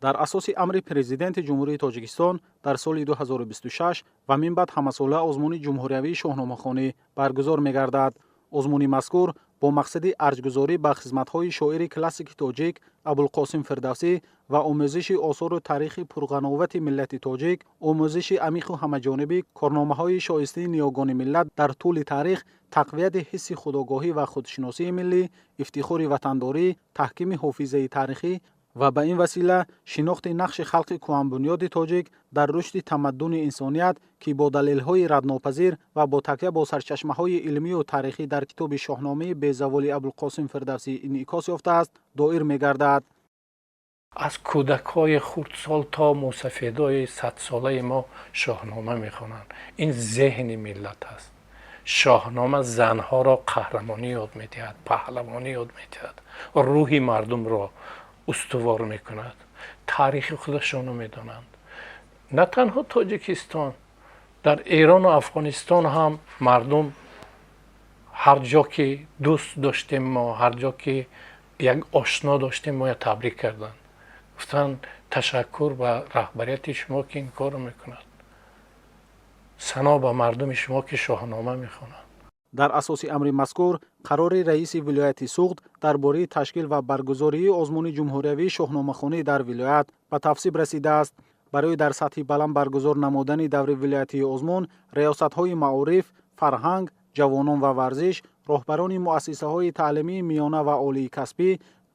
Дар асоси амри Президенти Ҷумҳурии Тоҷикистон дар соли 2026 ва минбаъд ҳамасола озмуни ҷумҳуриявии шоҳномахонӣ баргузор мегардад. Озмуни мазкур бо мақсади арҷгузорӣ ба хизматҳои шоири классики тоҷик Абулқосим Фирдавсӣ ва омӯзиши осору таърихи пурғановати миллати тоҷик, омӯзиши амиқу ҳамаҷонибӣ корномаҳои шоистаи ниёгони миллат дар тӯли таърих, тақвияти ҳисси худогоҳӣ ва худшиносии миллӣ, ифтихори ватандорӣ, таҳкими ҳофизаи таърихӣ ва ба ин васила шинохти нақши халқи кӯҳанбунёди тоҷик дар рушди тамаддуни инсоният, ки бо далелҳои раднопазир ва бо такя бо сарчашмаҳои илмию таърихӣ дар китоби Шоҳномаи безаволи Абулқосим Фирдавсӣ инъикос ёфтааст, доир мегардад. Аз кӯдакҳои хурдсол то мусафедои садсолаи мо Шоҳнома мехонанд. Ин зеҳни миллат аст. Шоҳнома занҳоро қаҳрамонӣ ёд медиҳад, паҳлавонӣ ёд медиҳад, рӯҳи мардумро устувор мекунад, таърихи худашонро медонанд. На танҳо Тоҷикистон, дар Эрону Афғонистон ҳам мардум ҳар ҷо ки дӯст доштем мо, ҳар ҷо ки як ошно доштем, моя табрик карданд, гуфтанд: «Ташаккур ба раҳбарияти шумо, ки ин корро мекунад, сано ба мардуми шумо, ки Шоҳнома мехонанд». Дар асоси амри мазкур қарори раиси вилояти Суғд дар бораи ташкил ва баргузории озмуни ҷумҳуриявии шоҳномахонӣ дар вилоят ба тасвиб расидааст. Барои дар сатҳи баланд баргузор намудани даври вилоятии озмун риёсатҳои маориф, фарҳанг, ҷавонон ва варзиш, роҳбарони муассисаҳои таълимии миёна ва олии касбӣ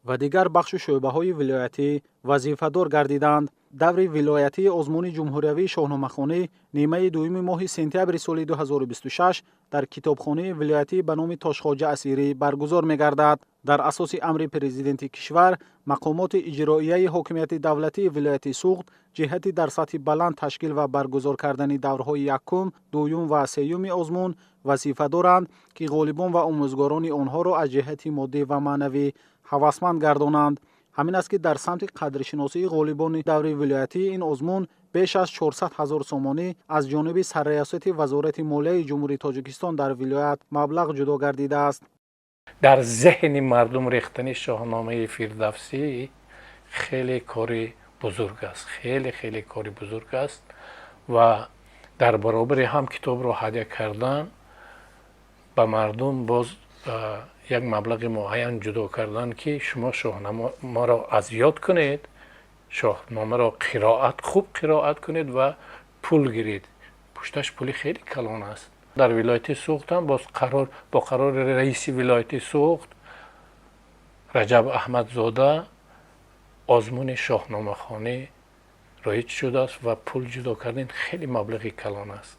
ва дигар бахшу шӯъбаҳои вилоятӣ вазифадор гардиданд. Даври вилоятии озмуни ҷумҳуриявии шоҳномахонӣ нимаи дуюми моҳи сентябри соли 2026 дар китобхонаи вилоятӣ ба номи Тошхоҷа Асирӣ баргузор мегардад. Дар асоси амри Президенти кишвар мақомоти иҷроияи ҳокимияти давлатии вилояти Суғд ҷиҳати дар сатҳи баланд ташкил ва баргузор кардани даврҳои якум, дуюм ва сеюми озмун вазифа доранд, ки ғолибон ва омӯзгорони онҳоро аз ҷиҳати моддӣ ва маънавӣ ҳавасманд гардонанд. Ҳамин аст, ки дар самти қадршиносии ғолибони даври вилоятии ин озмун беш аз 400 ҳазор сомонӣ аз ҷониби Сарриёсати Вазорати молияи Ҷумҳурии Тоҷикистон дар вилоят маблағ ҷудо гардидааст. Дар зеҳни мардум рехтани Шоҳномаи Фирдавсӣ хеле кори бузург аст, хеле хеле кори бузург аст. Ва дар баробари ҳам китобро ҳадя кардан ба мардум, боз як маблағи муайян ҷудо кардан, ки шумо Шоҳномаро аз ёд кунед, Шоҳномаро қироат, хуб қироат кунед ва пул гиред. Пушташ пули хеле калон аст. Дар вилояти Суғд ҳам боз қарор бо қарори раиси вилояти Суғд Раҷаб Аҳмадзода озмуни шоҳномахонӣ роиҷ шудааст ва пул ҷудо кардем, хеле маблағи калон аст.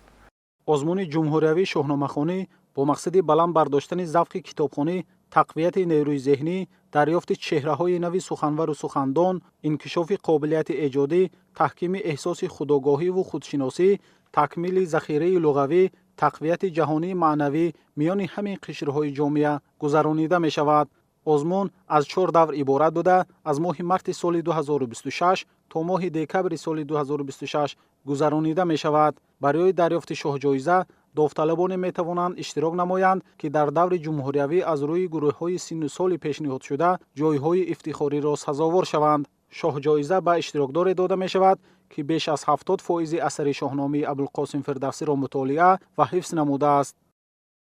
Озмуни ҷумҳуриявии шоҳномахонӣ бо мақсади баланд бардоштани завқи китобхонӣ, тақвияти нерӯи зеҳнӣ, дарёфти чеҳраҳои нави суханвару сухандон, инкишофи қобилияти эҷодӣ, таҳкими эҳсоси худогоҳиву худшиносӣ, такмили захираи луғавӣ, тақвияти ҷаҳонии маънавӣ миёни ҳамин қишрҳои ҷомеа гузаронида мешавад. Озмун аз чор давр иборат буда, аз моҳи марти соли 2026 то моҳи декабри соли 2026 гузаронида мешавад. Барои дарёфти шоҳҷоиза довталабоне метавонанд иштирок намоянд, ки дар даври ҷумҳуриявӣ аз рӯи гурӯҳҳои синну соли пешниҳодшуда ҷойҳои ифтихориро сазовор шаванд. Шоҳҷоиза ба иштирокдоре дода мешавад, ки беш аз 70 фоизи асари Шоҳномаи Абулқосим Фирдавсиро мутолиа ва ҳифз намудааст.